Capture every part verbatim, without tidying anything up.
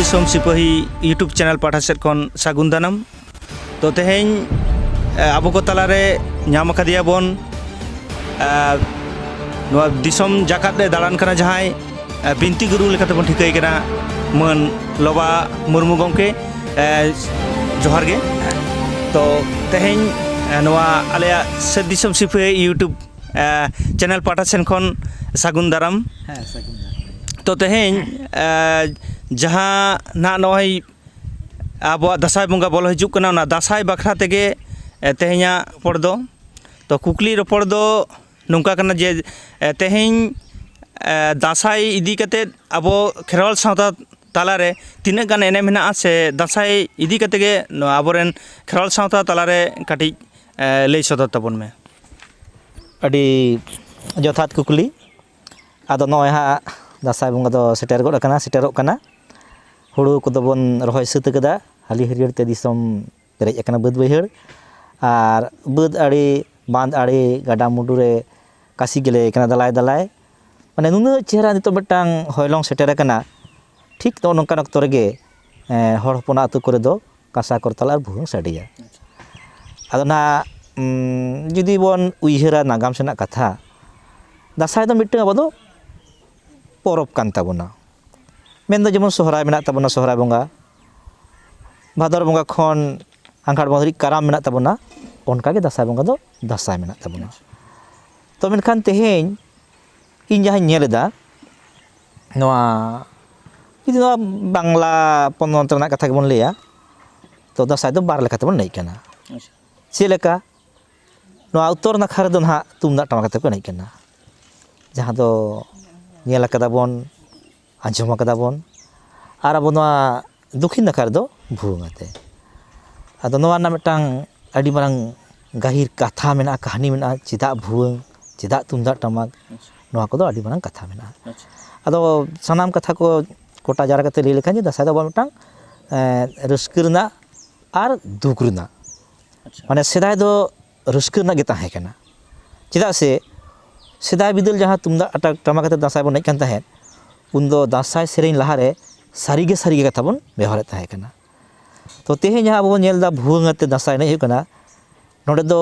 ᱫᱤᱥᱚᱢ ᱥᱤᱯᱟᱹᱦᱤ YouTube channel ᱯᱟᱦᱴᱟ ᱥᱮᱫ ᱠᱷᱚᱱ ᱥᱟᱹᱜᱩᱱ ᱫᱟᱨᱟᱢ᱾ ᱛᱚ ᱛᱮᱦᱮᱧ ᱮ, ᱟᱵᱚ ᱠᱚ ᱛᱟᱞᱟᱨᱮ ᱧᱟᱢ ᱟᱠᱟᱫᱮᱭᱟ ᱵᱚᱱ ᱮ, ᱱᱚᱣᱟ ᱫᱤᱥᱚᱢ ᱡᱟᱠᱟᱛ ᱨᱮ ᱫᱟᱬᱟᱱ ᱠᱟᱱᱟ ᱡᱟᱦᱟᱸᱭ ᱮ, ᱵᱤᱱᱛᱤ ᱜᱩᱨᱩ ᱞᱮᱠᱟᱛᱮᱵᱚᱱ ᱴᱷᱤᱠᱟᱹᱭ ᱠᱟᱱᱟ ᱢᱟᱹᱱ ᱞᱚᱵᱟ ᱢᱩᱨᱢᱩ ᱜᱚᱢᱠᱮ᱾ ᱮ, ᱡᱚᱦᱟᱨ ᱜᱮ᱾ ᱛᱚ ᱛᱮᱦᱮᱧ ᱮ, ᱱᱚᱣᱟ ᱟᱞᱮᱭᱟᱜ ᱥᱟᱹᱛ ᱫᱤᱥᱚᱢ ᱥᱤᱯᱟᱹᱦᱤ YouTube ᱮ, ᱪᱮᱱᱮᱞ ᱯᱟᱦᱴᱟ ᱥᱮᱱ ᱠᱷᱚᱱ ᱥᱟᱹᱜᱩᱱ ᱫᱟᱨᱟᱢ᱾ ᱦᱮᱸ, ᱥᱟᱹᱜᱩᱱ ᱫᱟᱨᱟᱢ᱾ ᱛᱚ ᱛᱮᱦᱮᱧ ᱮ, ᱡᱟᱦᱟᱸ ᱱᱟᱜ ᱱᱚᱜᱼᱚᱭ ᱟᱵᱚᱣᱟᱜ ᱫᱟᱸᱥᱟᱭ ᱵᱚᱸᱜᱟ ᱵᱚᱞᱚ ᱦᱤᱡᱩᱜ ᱠᱟᱱᱟ, ᱚᱱᱟ ᱫᱟᱸᱥᱟᱭ ᱵᱟᱠᱷᱨᱟ ᱛᱮᱜᱮ ᱮ, ᱛᱮᱦᱮᱧᱟᱜ ᱨᱚᱯᱚᱲ ᱫᱚ᱾ ᱛᱚ ᱠᱩᱠᱞᱤ ᱨᱚᱯᱚᱲ ᱫᱚ ᱱᱚᱝᱠᱟ ᱠᱟᱱᱟ ᱡᱮ ᱮ, ᱛᱮᱦᱮᱧ ᱮ, ᱫᱟᱸᱥᱟᱭ ᱤᱫᱤ ᱠᱟᱛᱮᱫ ᱟᱵᱚ ᱠᱷᱮᱨᱣᱟᱞ ᱥᱟᱶᱛᱟ ᱛᱟᱞᱟᱨᱮ ᱛᱤᱱᱟᱹᱜ ᱜᱟᱱ ᱮᱱᱮᱢ ᱦᱮᱱᱟᱜᱼᱟ, ᱥᱮ ᱫᱟᱸᱥᱟᱭ ᱤᱫᱤ ᱠᱟᱛᱮ ᱜᱮ ᱱᱚᱣᱟ ᱟᱵᱚᱨᱮᱱ ᱠᱷᱮᱨᱣᱟᱞ ᱥᱟᱶᱛᱟ ᱛᱟᱞᱟᱨᱮ ᱠᱟᱹᱴᱤᱡ ᱮ, ᱞᱟᱹᱭ ᱥᱚᱫᱚᱨ ᱛᱟᱵᱚᱱ ᱢᱮ᱾ ᱟᱹᱰᱤ ᱡᱚᱛᱷᱟᱛ ᱠᱩᱠᱞᱤ᱾ ᱟᱫᱚ ᱱᱚᱜᱼᱚᱭ ᱦᱟᱸᱜ ᱫᱟᱸᱥᱟᱭ ᱵᱚᱸᱜᱟ ᱫᱚ ᱥᱮᱴᱮᱨ ᱜᱚᱫ ᱟᱠᱟᱱᱟ, ᱥᱮᱴᱮᱨᱚᱜ ᱠᱟᱱᱟ᱾ ᱦᱩᱲᱩ ᱠᱚᱫᱚ ᱵᱚᱱ ᱨᱚᱦᱚᱭ ᱥᱟᱹᱛ ᱟᱠᱟᱫᱟ, ᱦᱟᱹᱞᱤ ᱦᱟᱹᱨᱭᱟᱹᱲ ᱛᱮ ᱫᱤᱥᱚᱢ ᱯᱮᱨᱮᱡ ᱟᱠᱟᱱᱟ, ᱵᱟᱹᱫᱽ ᱵᱟᱹᱭᱦᱟᱹᱲ᱾ ᱟᱨ ᱵᱟᱹᱫᱽ ᱟᱲᱮ, ᱵᱟᱸᱫᱽ ᱟᱲᱮ, ᱜᱟᱰᱟ ᱢᱩᱰᱩ ᱨᱮ ᱠᱟᱥᱤ ᱜᱮᱞᱮ ᱠᱟᱱᱟ ᱫᱟᱞᱟᱭ ᱫᱟᱞᱟᱭ᱾ ᱢᱟᱱᱮ ᱱᱩᱱᱟᱹᱜ ᱪᱮᱦᱨᱟ ᱱᱤᱛᱚᱜ ᱢᱤᱫᱴᱟᱝ ᱦᱚᱭᱞᱚᱝ ᱥᱮᱴᱮᱨ ᱟᱠᱟᱱᱟ᱾ ᱴᱷᱤᱠ ᱱᱚᱜᱼᱚ ᱱᱚᱝᱠᱟᱱ ᱚᱠᱛᱚ ᱨᱮᱜᱮ ᱮ, ᱦᱚᱲ ᱦᱚᱯᱚᱱᱟᱜ ᱟᱹᱛᱩ ᱠᱚᱨᱮ ᱫᱚ ᱠᱟᱸᱥᱟ ᱠᱚᱨᱛᱟᱞ ᱟᱨ ᱵᱷᱩᱣᱟᱹᱝ ᱥᱟᱰᱮᱭᱟ᱾ ᱟᱫᱚ ᱱᱟᱦᱟᱜ ᱩᱸ, ᱡᱩᱫᱤ ᱵᱚᱱ ᱩᱭᱦᱟᱹᱨᱟ ᱱᱟᱜᱟᱢ ᱥᱮᱱᱟᱜ ᱠᱟᱛᱷᱟ, ᱫᱟᱸᱥᱟᱭ ᱫᱚ ᱢᱤᱫᱴᱟᱝ ᱟᱵᱚ ᱫᱚ ᱯᱚᱨᱚᱵᱽ ᱠᱟᱱ ᱛᱟᱵᱚᱱᱟ᱾ ᱢᱮᱱᱫᱚ ᱡᱮᱢᱚᱱ ᱥᱚᱦᱨᱟᱭ ᱢᱮᱱᱟᱜ ᱛᱟᱵᱚᱱᱟ, ᱥᱚᱦᱨᱟᱭ ᱵᱚᱸᱜᱟ, ᱵᱷᱟᱫᱚᱨ ᱵᱚᱸᱜᱟ ᱠᱷᱚᱱ ᱟᱸᱜᱷᱟᱲ ᱵᱚᱸᱜᱟ ᱫᱷᱟᱹᱨᱤᱡ ᱠᱟᱨᱟᱢ ᱢᱮᱱᱟᱜ ᱛᱟᱵᱚᱱᱟ, ᱚᱱᱠᱟᱜᱮ ᱫᱟᱸᱥᱟᱭ ᱵᱚᱸᱜᱟ ᱫᱚ ᱫᱟᱸᱥᱟᱭ ᱢᱮᱱᱟᱜ ᱛᱟᱵᱚᱱᱟ᱾ ᱛᱚ ᱢᱮᱱᱠᱷᱟᱱ ᱛᱮᱦᱮᱧ ᱤᱧ ᱡᱟᱦᱟᱸᱧ ᱧᱮᱞ ᱮᱫᱟ, ᱱᱚᱣᱟ ᱡᱩᱫᱤ ᱱᱚᱣᱟ ᱵᱟᱝᱞᱟ ᱯᱚᱱᱚᱛ ᱨᱮᱱᱟᱜ ᱠᱟᱛᱷᱟ ᱜᱮᱵᱚᱱ ᱞᱟᱹᱭᱟ, ᱛᱚ ᱫᱟᱸᱥᱟᱭ ᱫᱚ ᱵᱟᱨ ᱞᱮᱠᱟ ᱛᱮᱵᱚᱱ ᱮᱱᱮᱡ ᱠᱟᱱᱟ᱾ ᱟᱪᱪᱷᱟ᱾ ᱪᱮᱫ ᱞᱮᱠᱟ? ᱱᱚᱣᱟ ᱩᱛᱛᱚᱨ ᱱᱟᱠᱷᱟ ᱨᱮᱫᱚ ᱱᱟᱦᱟᱜ ᱛᱩᱢᱫᱟᱜ ᱴᱟᱢᱟᱠ ᱟᱛᱮ ᱠᱚ ᱮᱱᱮᱡ ᱠᱟᱱᱟ, ᱡᱟᱦᱟᱸ ᱫᱚ ᱧᱮᱞ ᱟᱠᱟᱫᱟ ᱵᱚᱱ, ᱟᱸᱡᱚᱢ ᱟᱠᱟᱫᱟ ᱵᱚᱱ᱾ ᱟᱨ ᱟᱵᱚ ᱱᱚᱣᱟ ᱫᱚᱠᱷᱤᱱ ᱱᱟᱠᱷᱟ ᱨᱮᱫᱚ ᱵᱷᱩᱣᱟᱹᱝ ᱟᱛᱮ᱾ ᱟᱫᱚ ᱱᱚᱣᱟ ᱨᱮᱱᱟᱜ ᱢᱤᱫᱴᱟᱝ ᱟᱹᱰᱤ ᱢᱟᱨᱟᱝ ᱜᱟᱹᱦᱤᱨ ᱠᱟᱛᱷᱟ ᱢᱮᱱᱟᱜᱼᱟ, ᱠᱟᱹᱦᱱᱤ ᱢᱮᱱᱟᱜᱼᱟ, ᱪᱮᱫᱟᱜ ᱵᱷᱩᱣᱟᱹᱝ, ᱪᱮᱫᱟᱜ ᱛᱩᱢᱫᱟᱜ ᱴᱟᱢᱟᱠ, ᱟᱪᱪᱷᱟ᱾ ᱱᱚᱣᱟ ᱠᱚᱫᱚ ᱟᱹᱰᱤ ᱢᱟᱨᱟᱝ ᱠᱟᱛᱷᱟ ᱢᱮᱱᱟᱜᱼᱟ᱾ ᱟᱪᱪᱷᱟ᱾ ᱟᱫᱚ ᱥᱟᱱᱟᱢ ᱠᱟᱛᱷᱟ ᱠᱚ ᱠᱚᱴᱟ ᱡᱟᱣᱨᱟ ᱠᱟᱛᱮ ᱞᱟᱹᱭ ᱞᱮᱠᱷᱟᱱ ᱡᱮ ᱫᱟᱸᱥᱟᱭ ᱫᱚ ᱟᱵᱚᱣᱟᱜ ᱢᱤᱫᱴᱟᱝ, ᱮᱸ, ᱨᱟᱹᱥᱠᱟᱹ ᱨᱮᱱᱟᱜ ᱟᱨ ᱫᱩᱠ ᱨᱮᱱᱟᱜ, ᱟᱪᱪᱷᱟ᱾ ᱢᱟᱱᱮ ᱥᱮᱫᱟᱭ ᱫᱚ ᱨᱟᱹᱥᱠᱟᱹ ᱨᱮᱱᱟᱜ ᱜᱮ ᱛᱟᱦᱮᱸ ᱠᱟᱱᱟ᱾ ᱪᱮᱫᱟᱜ ᱥᱮ ᱥᱮᱫᱟᱭ ᱵᱤᱫᱟᱹᱞ ᱡᱟᱦᱟᱸ ᱛᱩᱢᱫᱟᱜ ᱴᱟᱢᱟᱠ ᱟᱛᱮ ᱫᱟᱸᱥᱟᱭ ᱵᱚᱱ ᱮᱱᱮᱡ ᱠᱟᱱ ᱛᱟᱦᱮᱸᱫ, ᱩᱱᱫᱚ ᱫᱟᱸᱥᱟᱭ ᱥᱮᱨᱮᱧ ᱞᱟᱦᱟᱨᱮ ᱥᱟᱹᱨᱤᱜᱮ ᱥᱟᱹᱨᱤᱜᱮ ᱠᱟᱛᱷᱟ ᱵᱚᱱ ᱵᱮᱣᱦᱟᱨᱮᱫ ᱛᱟᱦᱮᱸ ᱠᱟᱱᱟ᱾ ᱛᱚ ᱛᱮᱦᱮᱧ ᱡᱟᱦᱟᱸ ᱟᱵᱚ ᱵᱚᱱ ᱧᱮᱞ ᱮᱫᱟ ᱵᱷᱩᱣᱟᱹᱝ ᱟᱛᱮ ᱫᱟᱸᱥᱟᱭ ᱮᱱᱮᱡ ᱦᱩᱭᱩᱜ ᱠᱟᱱᱟ, ᱱᱚᱸᱰᱮ ᱫᱚ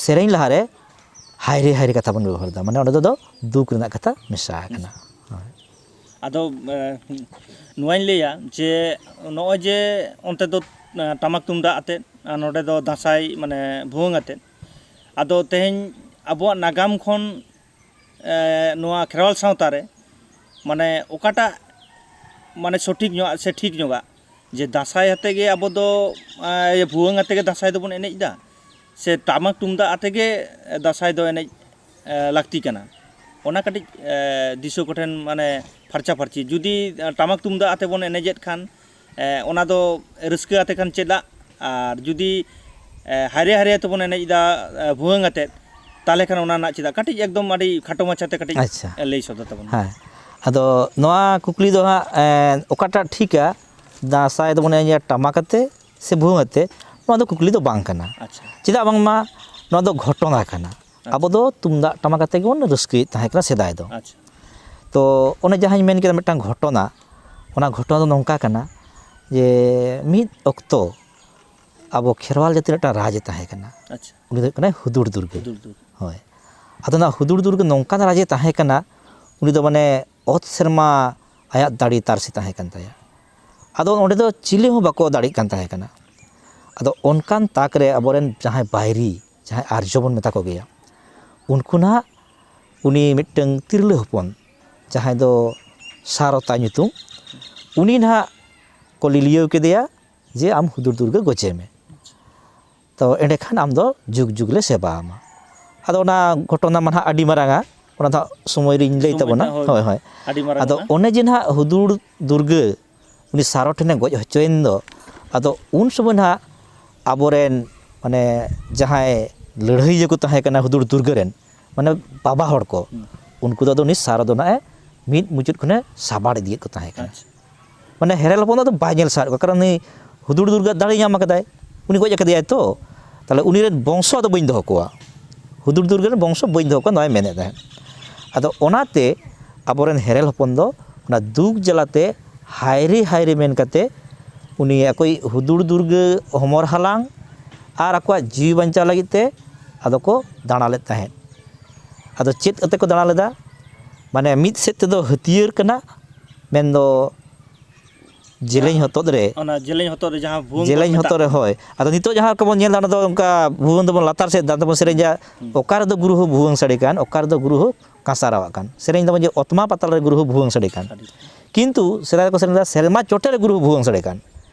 ᱥᱮᱨᱮᱧ ᱞᱟᱦᱟᱨᱮ ᱦᱟᱭᱨᱮ ᱦᱟᱭᱨᱮ ᱠᱟᱛᱷᱟ ᱵᱚᱱ ᱵᱮᱵᱚᱦᱟᱨ ᱮᱫᱟ, ᱢᱟᱱᱮ ᱚᱸᱰᱮ ᱫᱚ ᱫᱩᱠ ᱨᱮᱱᱟᱜ ᱠᱟᱛᱷᱟ ᱢᱮᱥᱟ ᱟᱠᱟᱱᱟ᱾ ᱦᱳᱭ᱾ ᱟᱫᱚ ᱱᱚᱣᱟᱧ ᱞᱟᱹᱭᱟ ᱡᱮ ᱱᱚᱜᱼᱚᱭ ᱡᱮ ᱚᱱᱛᱮ ᱫᱚ ᱴᱟᱢᱟᱠ ᱛᱩᱢᱫᱟᱜ ᱟᱛᱮᱫ ᱟᱨ ᱱᱚᱰᱮ ᱫᱚ ᱫᱟᱸᱥᱟᱭ ᱢᱟᱱᱮ ᱵᱷᱩᱣᱟᱹᱝ ᱟᱛᱮᱫ, ᱟᱫᱚ ᱛᱮᱦᱮᱧ ᱟᱵᱚᱣᱟᱜ ᱱᱟᱜᱟᱢ ᱠᱷᱚᱱ ᱱᱚᱣᱟ ᱠᱷᱮᱨᱣᱟᱞ ᱥᱟᱶᱛᱟ ᱨᱮ ᱢᱟᱱᱮ ᱚᱠᱟᱴᱟᱜ ᱢᱟᱱᱮ ᱥᱚᱴᱷᱤᱠ ᱧᱚᱜ ᱥᱮ ᱴᱷᱤᱠ ᱧᱚᱜᱟᱜ ᱡᱮ ᱫᱟᱸᱥᱟᱭ ᱟᱛᱮ ᱜᱮ ᱟᱵᱚ ᱫᱚ ᱵᱷᱩᱣᱟᱹᱝ ᱟᱛᱮ ᱜᱮ ᱫᱟᱸᱥᱟᱭ ᱫᱚᱵᱚᱱ ᱮᱱᱮᱡ ᱮᱫᱟ ᱥᱮ ᱴᱟᱢᱟᱠ ᱛᱩᱢᱫᱟᱜ ᱟᱛᱮ ᱜᱮ ᱫᱟᱸᱥᱟᱭ ᱫᱚ ᱮᱱᱮᱡ ᱞᱟᱹᱠᱛᱤ ᱠᱟᱱᱟ? ᱚᱱᱟ ᱠᱟᱹᱴᱤᱡ ᱫᱤᱥᱩᱣᱟᱹ ᱠᱚᱴᱷᱮᱱ ᱢᱟᱱᱮ ᱯᱷᱟᱨᱪᱟ ᱯᱷᱟᱹᱨᱪᱤ, ᱡᱩᱫᱤ ᱴᱟᱢᱟᱠ ᱛᱩᱢᱫᱟᱜ ᱟᱛᱮ ᱵᱚᱱ ᱮᱱᱮᱡᱮᱫ ᱠᱷᱟᱱ ᱚᱱᱟ ᱫᱚ ᱨᱟᱹᱥᱠᱟᱹ ᱟᱛᱮ ᱠᱷᱟᱱ ᱪᱮᱫᱟᱜ, ᱟᱨ ᱡᱩᱫᱤ ᱦᱟᱭᱨᱮ ᱦᱟᱭᱨᱮ ᱛᱮᱵᱚᱱ ᱮᱱᱮᱡ ᱮᱫᱟ ᱵᱷᱩᱣᱟᱹᱝ ᱟᱛᱮᱫ, ᱛᱟᱦᱚᱞᱮ ᱠᱷᱟᱱ ᱚᱱᱟ ᱨᱮᱱᱟᱜ ᱪᱮᱫᱟᱜ? ᱠᱟᱹᱴᱤᱡ ᱮᱠᱫᱚᱢ ᱟᱹᱰᱤ ᱠᱷᱟᱴᱚ ᱢᱟᱪᱷᱟᱛᱮ ᱠᱟᱹᱴᱤᱡ ᱟᱪᱪᱷᱟ᱾ ᱞᱟᱹᱭ ᱥᱚᱫᱚᱨ ᱛᱟᱵᱚᱱ ᱢᱮ᱾ ᱦᱮᱸ, ᱟᱫᱚ ᱱᱚᱣᱟ ᱠᱩᱠᱞᱤ ᱫᱚ ᱦᱟᱸᱜ ᱚᱠᱟᱴᱟᱜ ᱴᱷᱤᱠᱟ, ᱫᱟᱸᱥᱟᱭ ᱫᱚᱵᱚᱱ ᱮᱱᱮᱡᱟ ᱴᱟᱢᱟᱠ ᱟᱛᱮ ᱥᱮ ᱵᱷᱩᱣᱟᱹᱝ ᱟᱛᱮ, ᱱᱚᱣᱟ ᱫᱚ ᱠᱩᱠᱞᱤ ᱫᱚ ᱵᱟᱝ ᱠᱟᱱᱟ᱾ ᱟᱪᱪᱷᱟ᱾ ᱪᱮᱫᱟᱜ ᱵᱟᱝᱢᱟ ᱱᱚᱣᱟ ᱫᱚ ᱜᱷᱚᱴᱚᱱᱟ ᱠᱟᱱᱟ᱾ ᱟᱵᱚ ᱫᱚ ᱛᱩᱢᱫᱟᱜ ᱴᱟᱢᱟᱠ ᱟᱛᱮ ᱜᱮᱵᱚᱱ ᱨᱟᱹᱥᱠᱟᱹᱭᱮᱫ ᱛᱟᱦᱮᱸ ᱠᱟᱱᱟ ᱥᱮᱫᱟᱭ ᱫᱚ᱾ ᱟᱪᱪᱷᱟ᱾ ᱛᱚ ᱚᱱᱮ ᱡᱟᱦᱟᱸᱧ ᱢᱮᱱ ᱠᱮᱫᱟ ᱢᱤᱫᱴᱟᱝ ᱜᱷᱚᱴᱚᱱᱟ, ᱚᱱᱟ ᱜᱷᱚᱴᱚᱱᱟ ᱫᱚ ᱱᱚᱝᱠᱟ ᱠᱟᱱᱟ ᱡᱮ ᱢᱤᱫ ᱚᱠᱛᱚ ᱟᱵᱚ ᱠᱷᱮᱨᱣᱟᱞ ᱡᱟᱹᱛᱤ ᱨᱮ ᱢᱤᱫᱴᱟᱝ ᱨᱟᱡᱽ ᱮ ᱛᱟᱦᱮᱸ ᱠᱟᱱᱟ᱾ ᱟᱪᱪᱷᱟ᱾ ᱩᱱᱤ ᱫᱚ ᱦᱩᱭᱩᱜ ᱠᱟᱱᱟᱭ ᱦᱩᱫᱩᱲ ᱫᱩᱨᱜᱟᱹ᱾ ᱦᱩᱫᱩᱲ ᱫᱩᱨᱜᱟᱹ᱾ ᱦᱳᱭ᱾ ᱟᱫᱚ ᱚᱱᱟ ᱦᱩᱫᱩᱲ ᱫᱩᱨᱜᱟᱹ ᱱᱚᱝᱠᱟᱱ ᱨᱟᱡᱽ ᱮ ᱛᱟᱦᱮᱸ ᱠᱟᱱᱟ, ᱩᱱᱤ ᱫᱚ ᱢᱟᱱᱮ ᱚᱛ ᱥᱮᱨᱢᱟ ᱟᱭᱟᱜ ᱫᱟᱲᱮ ᱛᱟᱨᱥᱮ ᱛᱟᱦᱮᱸ ᱠᱟᱱ ᱛᱟᱭᱟ᱾ ᱟᱫᱚ ᱚᱸᱰᱮ ᱫᱚ ᱪᱤᱞᱤ ᱦᱚᱸ ᱵᱟᱠᱚ ᱫᱟᱲᱮᱜ ᱠᱟᱱ ᱛᱟᱦᱮᱸ ᱠᱟᱱᱟ᱾ ᱟᱫᱚ ᱚᱱᱠᱟᱱ ᱛᱟᱠ ᱨᱮ ᱟᱵᱚᱨᱮᱱ ᱡᱟᱦᱟᱸᱭ ᱵᱟᱭᱨᱤ, ᱡᱟᱦᱟᱸᱭ ᱟᱨᱡᱚ ᱵᱚᱱ ᱢᱮᱛᱟ ᱠᱚᱜᱮᱭᱟ, ᱩᱱᱠᱩ ᱱᱟᱦᱟᱜ ᱩᱱᱤ ᱢᱤᱫᱴᱟᱝ ᱛᱤᱨᱞᱟᱹ ᱦᱚᱯᱚᱱ ᱡᱟᱦᱟᱸᱭ ᱫᱚ ᱥᱟᱨᱚᱛᱟ ᱧᱩᱛᱩᱢ, ᱩᱱᱤ ᱱᱟᱦᱟᱜ ᱠᱚ ᱞᱤᱞᱤᱭᱟᱹᱣ ᱠᱮᱫᱮᱭᱟ ᱡᱮ ᱟᱢ ᱦᱩᱫᱩᱲ ᱫᱩᱨᱜᱟᱹ ᱜᱚᱡᱮ ᱢᱮ᱾ ᱛᱚ ᱮᱸᱰᱮᱠᱷᱟᱱ ᱟᱢ ᱫᱚ ᱡᱩᱜᱽ ᱡᱩᱜᱽ ᱞᱮ ᱥᱮᱵᱟ ᱟᱢᱟ᱾ ᱟᱫᱚ ᱚᱱᱟ ᱜᱷᱚᱴᱚᱱᱟ ᱢᱟ ᱱᱟᱦᱟᱜ ᱟᱹᱰᱤ ᱢᱟᱨᱟᱝᱟ, ᱚᱱᱟ ᱫᱚ ᱦᱟᱸᱜ ᱥᱚᱢᱚᱭ ᱨᱤᱧ ᱞᱟᱹᱭ ᱥᱚᱢᱚᱭ ᱛᱟᱵᱚᱱᱟ᱾ ᱫᱚ, ᱦᱳᱭ, ᱦᱳᱭ, ᱦᱳᱭ᱾ ᱟᱹᱰᱤ ᱢᱟᱨᱟᱝ ᱟᱫᱚ ᱠᱟᱱᱟ᱾ ᱚᱱᱮ ᱡᱮ ᱱᱟᱦᱟᱜ ᱦᱩᱫᱩᱲ ᱫᱩᱨᱜᱟᱹ ᱩᱱᱤ ᱥᱟᱨᱚ ᱴᱷᱮᱱᱮ ᱜᱚᱡ ᱦᱚᱪᱚᱭᱮᱱ ᱫᱚ, ᱟᱫᱚ ᱩᱱ ᱥᱚᱢᱚᱭ ᱱᱟᱦᱟᱜ ᱟᱵᱚᱨᱮᱱ ᱢᱟᱱᱮ ᱡᱟᱦᱟᱸᱭ ᱞᱟᱹᱲᱦᱟᱹᱭᱤᱭᱟᱹ ᱠᱚ ᱛᱟᱦᱮᱸ ᱠᱟᱱᱟ ᱦᱩᱫᱩᱲ ᱫᱩᱨᱜᱟᱹ ᱨᱮᱱ, ᱢᱟᱱᱮ ᱵᱟᱵᱟ ᱦᱚᱲ ᱠᱚ, ᱦᱩᱸ᱾ ᱩᱱᱠᱩ ᱫᱚ ᱟᱫᱚ ᱩᱱᱤ ᱥᱟᱨᱚ ᱫᱚ ᱱᱟᱦᱟᱜ ᱮ ᱢᱤᱫ ᱢᱩᱪᱟᱹᱫ ᱠᱷᱚᱱᱮ ᱥᱟᱵᱟᱲ ᱤᱫᱤᱭᱮᱫ ᱠᱚ ᱛᱟᱦᱮᱸ ᱠᱟᱱᱟ᱾ ᱟᱪᱪᱷᱟ᱾ ᱢᱟᱱᱮ ᱦᱮᱨᱮᱞ ᱦᱚᱯᱚᱱ ᱫᱚ ᱟᱫᱚ ᱵᱟᱭ ᱧᱮᱞ ᱥᱟᱦᱟᱣᱮᱫ ᱠᱚᱣᱟ, ᱠᱟᱨᱚᱱ ᱩᱱᱤ ᱦᱩᱫᱩᱲ ᱫᱩᱨᱜᱟᱹ ᱫᱟᱲᱮ ᱧᱟᱢ ᱟᱠᱟᱫᱟᱭ, ᱩᱱᱤ ᱜᱚᱡ ᱟᱠᱟᱫᱮᱭᱟᱭ ᱛᱚ, ᱛᱟᱦᱞᱮ ᱩᱱᱤ ᱨᱮᱱ ᱵᱚᱝᱥᱚ ᱟᱫᱚ ᱵᱟᱹᱧ ᱫᱚᱦᱚ ᱠᱚᱣᱟ, ᱦᱩᱫᱩᱲ ᱫᱩᱨᱜᱟᱹ ᱨᱮᱱ ᱵᱚᱝᱥᱚ ᱵᱟᱹᱧ ᱫᱚᱦᱚ ᱠᱚᱣᱟ, ᱱᱚᱣᱟᱭ ᱢᱮᱱᱮᱫ ᱛᱟᱦᱮᱸᱫ᱾ ᱟᱫᱚ ᱚᱱᱟᱛᱮ ᱟᱵᱚᱨᱮᱱ ᱦᱮᱨᱮᱞ ᱦᱚᱯᱚᱱ ᱫᱚ ᱚᱱᱟ ᱫᱩᱠ ᱡᱟᱞᱟᱛᱮ ᱦᱟᱭᱨᱮ ᱦᱟᱭᱨᱮ ᱢᱮᱱ ᱠᱟᱛᱮ ᱩᱱᱤ ᱟᱠᱚᱭᱤᱡ ᱦᱩᱫᱩᱲ ᱫᱩᱨᱜᱟᱹ ᱦᱚᱢᱚᱨ ᱦᱟᱞᱟᱝ ᱟᱨ ᱟᱠᱚᱣᱟᱜ ᱡᱤᱣᱤ ᱵᱟᱧᱪᱟᱣ ᱞᱟᱹᱜᱤᱫ ᱛᱮ ᱟᱫᱚ ᱠᱚ ᱫᱟᱬᱟ ᱞᱮᱫ ᱛᱟᱦᱮᱸᱫ᱾ ᱟᱫᱚ ᱪᱮᱫ ᱠᱟᱛᱮ ᱠᱚ ᱫᱟᱬᱟ ᱞᱮᱫᱟ? ᱢᱟᱱᱮ ᱢᱤᱫ ᱥᱮᱫ ᱛᱮᱫᱚ ᱦᱟᱹᱛᱭᱟᱹᱨ ᱠᱟᱱᱟ, ᱢᱮᱱᱫᱚ ᱡᱮᱞᱮᱧ ᱦᱚᱛᱚᱫ ᱨᱮ, ᱚᱱᱟ ᱡᱮᱞᱮᱧ ᱦᱚᱛᱚᱫ ᱨᱮ ᱡᱟᱦᱟᱸ ᱵᱷᱩᱣᱟᱹᱝ ᱠᱚ ᱡᱮᱞᱮᱧ ᱢᱮᱛᱟᱜ ᱦᱚᱛᱚᱫ ᱨᱮ, ᱠᱟᱱᱟ᱾ ᱦᱳᱭ᱾ ᱟᱫᱚ ᱱᱤᱛᱚᱜ ᱡᱟᱦᱟᱸ ᱠᱚᱵᱚᱱ ᱧᱮᱞ ᱮᱫᱟ, ᱚᱱᱟ ᱫᱚ ᱚᱱᱠᱟ ᱵᱷᱩᱣᱟᱹᱝ ᱫᱚᱵᱚᱱ ᱞᱟᱛᱟᱨ ᱥᱮᱫ ᱫᱟ, ᱫᱚᱵᱚᱱ ᱥᱮᱨᱮᱧᱟ, ᱦᱩᱸ᱾ ᱚᱠᱟ ᱨᱮᱫᱚ ᱜᱩᱨᱩ ᱦᱚᱸ ᱵᱷᱩᱣᱟᱹᱝ ᱥᱟᱰᱮ ᱠᱟᱱ, ᱚᱠᱟ ᱨᱮᱫᱚ ᱜᱩᱨᱩ ᱦᱚᱸ ᱠᱟᱸᱥᱟᱨᱟᱣᱟᱜ ᱠᱟᱱ᱾ ᱥᱮᱨᱮᱧ ᱫᱚᱵᱚᱱ ᱡᱮ, "ᱚᱛᱢᱟ ᱯᱟᱛᱟᱞ ᱨᱮ ᱜᱩᱨᱩ ᱦᱚᱸ ᱵᱷᱩᱣᱟᱹᱝ ᱥᱟᱰᱮ ᱠᱟᱱ᱾" ᱥᱟᱰᱮ ᱠᱟᱱ᱾ ᱠᱤᱱᱛᱩ ᱥᱮᱫᱟᱭ ᱫᱚᱠᱚ ᱥᱮᱨᱮᱧ ᱞᱮᱫᱟ, "ᱥᱮᱨᱢᱟ ᱪᱚᱴᱮ ᱨᱮ ᱜᱩᱨᱩ ᱦᱚᱸ ᱵᱷᱩᱣᱟᱹᱝ ᱥᱟᱰᱮ ᱠᱟᱱ᱾"